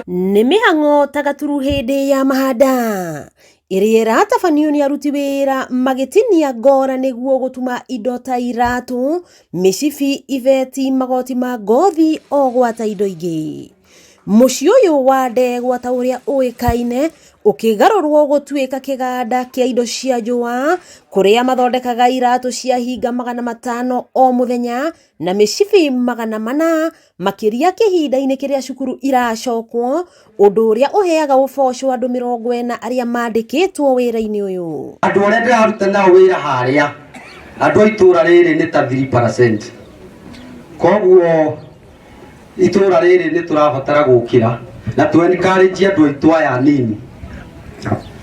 Nĩ mĩhang'o ta gaturu hĩndĩ ya mahanda ĩrĩa ĩratabanio nĩ aruti wĩra magĩtinia ngora nĩguo gũtuma indo ta iratũ, mĩcibi, ibeti, magoti ma ngothi o gwata indo ingĩ. Mũciĩ ũyũ wa ndegwa ta ũrĩa ũĩkaine ũkĩgarũrwo gũtuĩka kĩganda kĩa indo cia njũa kũrĩa mathondekaga iratũ cia hinga 500 o mũthenya na mĩcibi 400 makĩria kĩhinda-inĩ kĩrĩa cukuru iracokwo, ũndũ ũrĩa ũheaga ũboco andũ 40 arĩa mandĩkĩtwo wĩra-inĩ ũyũ. Andũ arĩa ndĩraruta nao wĩra harĩa, andũ a itũra rĩrĩ nĩ ta 3%. Koguo itũra rĩrĩ nĩ tũrabatara gũkĩra na tũ encourage andũ aitũ aya anini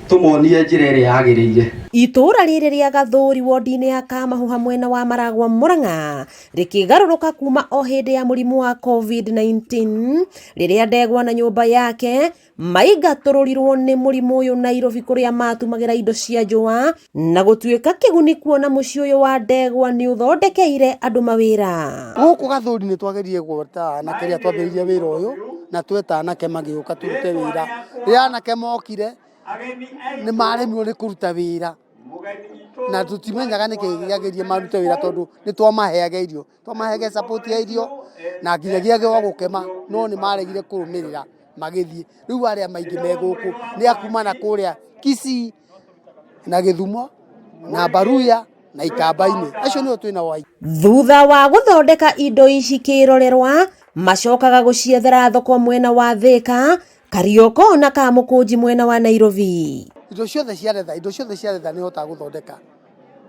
tũmonie njĩra ĩrĩa yagĩrĩire. Itũũra rĩrĩ rĩa Gathũri wondi-inĩ ya Kamahuha mwena wa Maragwa Murang'a rĩkĩgarũrũka kuma o hĩndĩ ya mũrimũ wa COVID-19 rĩrĩa ndegwa na nyũmba yake maingatũrũrirwo nĩ mũrimũ ũyũ Nairobi kũrĩa matumagĩra indo cia njũa na gũtuĩka kĩguni kuona mũciĩ ũyũ wa ndegwa nĩ ũthondekeire andũ mawĩra. Gũkũ Gathũri nĩ twageririe gweta anake rĩrĩa twambĩrĩirie wĩra ũyũ na tweta anake magĩũka tũrute wĩra. Rĩrĩa anake mokire nĩ maremirwo nĩ kũruta wĩra na tũtimenyaga nĩkĩ kĩagirie marute wĩra tondũ nĩ twamaheaga irio, twamaheaga support ya irio na nginyagia gwa gũkema no nĩ maregire kũrũmĩrĩra magĩthiĩ. Rĩu arĩa maingĩ me gũkũ nĩ a kuma na kũrĩa Kisii na Gĩthumo na Baruya na Ikamba-inĩ, acio nĩo twĩ nao aingĩ. Thutha wa gũthondeka indo ici kĩrorerwa, macokaga gũciethera thoko mwena wa Thĩka, Karioko na Kamũkũnji mwena wa Nairobi. Indo ciothe cia retha, indo ciothe cia retha nĩ hotaga gũthondeka.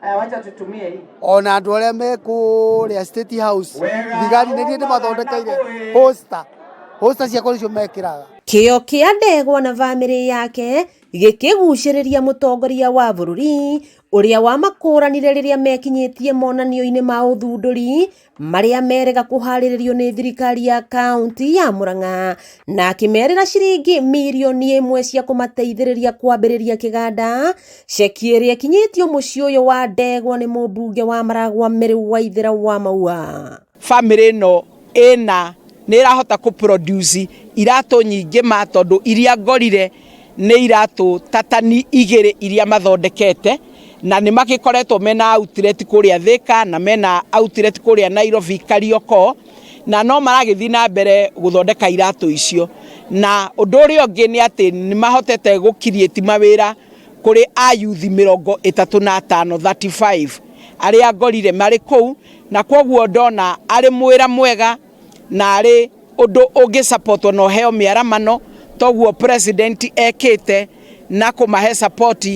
Aya, wacha tutumie hii. Ona andũ arĩa me kũrĩa State House, thigari nĩ niĩ ndĩmathondekeire holster. Holster ciakwa nĩcio mekĩraga. Kĩo kĩa ndegwa na bamĩrĩ yake gĩkĩgucĩrĩria mũtongoria wa bũrũri ũrĩa wamakũranire rĩrĩa mekinyĩtie monanio-inĩ ma ũthundũri marĩa merĩga kũharĩrĩrio nĩ thirikari ya kaunti ya Murang'a na akĩmerĩra ciringi mirioni 1 cia kũmateithĩrĩria kwambĩrĩria kĩganda, ceki ĩrĩa ĩkinyĩtio mũciĩ ũyũ wa ndegwa nĩ mũmbunge wa Maragwa Mary Waithera wa Maua. Bamĩrĩ ĩno ĩna nĩ ĩrahota kũ produce iratũ nyingĩ ma tondũ iria ngorire nĩ iratũ ta tani 2 iria mathondekete na nĩ magĩkoretwo mena outlet kũrĩa Thĩka na mena outlet kũrĩa Nairobi Kariokor na no maragĩthiĩ na mbere gũthondeka iratũ icio. Na ũndũ ũrĩa ũngĩ nĩ atĩ nĩ mahotete gũ create mawĩra kũrĩ ayuthi 35, 35 arĩa ngorire marĩ kũu, na kwoguo ndona arĩ mwĩra mwega na arĩ ũndũ ũngĩ support na ũheo mĩaramano toguo president ekĩte na kũmahe support.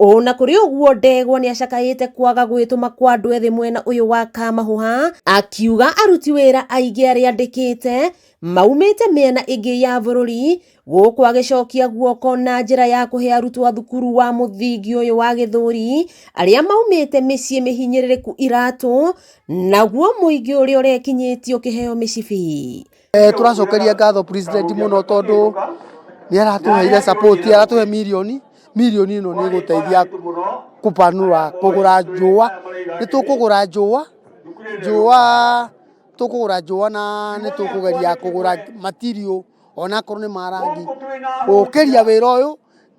Ona kũrĩ ũguo ndegwa nĩ acakaĩte kwaga gwĩtũma kwa andũ ethĩ mwena ũyũ wa Kamahuha, akiuga aruti wĩra aingĩ arĩa andĩkĩte maumĩte mĩena ĩngĩ ya bũrũri, gũkũ agĩcokia guoko na njĩra ya kũhe arutwo a thukuru wa mũthingi ũyũ wa Gĩthũri arĩa maumĩte mĩciĩ mĩhinyĩrĩrĩku iratũ, naguo mũingĩ ũrĩa ũrekinyĩtie ũkĩheo mĩcibi. Tũracokeria ngatho president mũno tondũ nĩ aratũheire support, aratũhe mirioni, mirioni ĩno nĩ ĩgũteithia kũpanũra kũgũra njũa, nĩ tũkũgũra njũa, njũa tũkũgũra njũa na nĩ tũkũgeria kũgũra material onakorwo nĩ ma rangi gũkĩria wĩra ũyũ,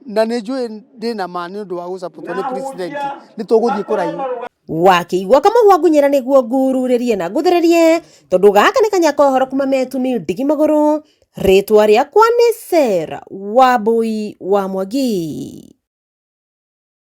na nĩ njũĩ ndĩna ma nĩ ũndũ wa gũsupportwo nĩ president nĩ tũgũthiĩ kũraihu. Wakĩigua kamũhwa ngunyĩra nĩguo ngururĩrie na ngũthĩrĩrie tondũ gaka nĩ kanya ka ũhoro kuma metumi ndigi magũrũ. Rĩtwa rĩakwa nĩ Sarah Wambui wa Mwangi.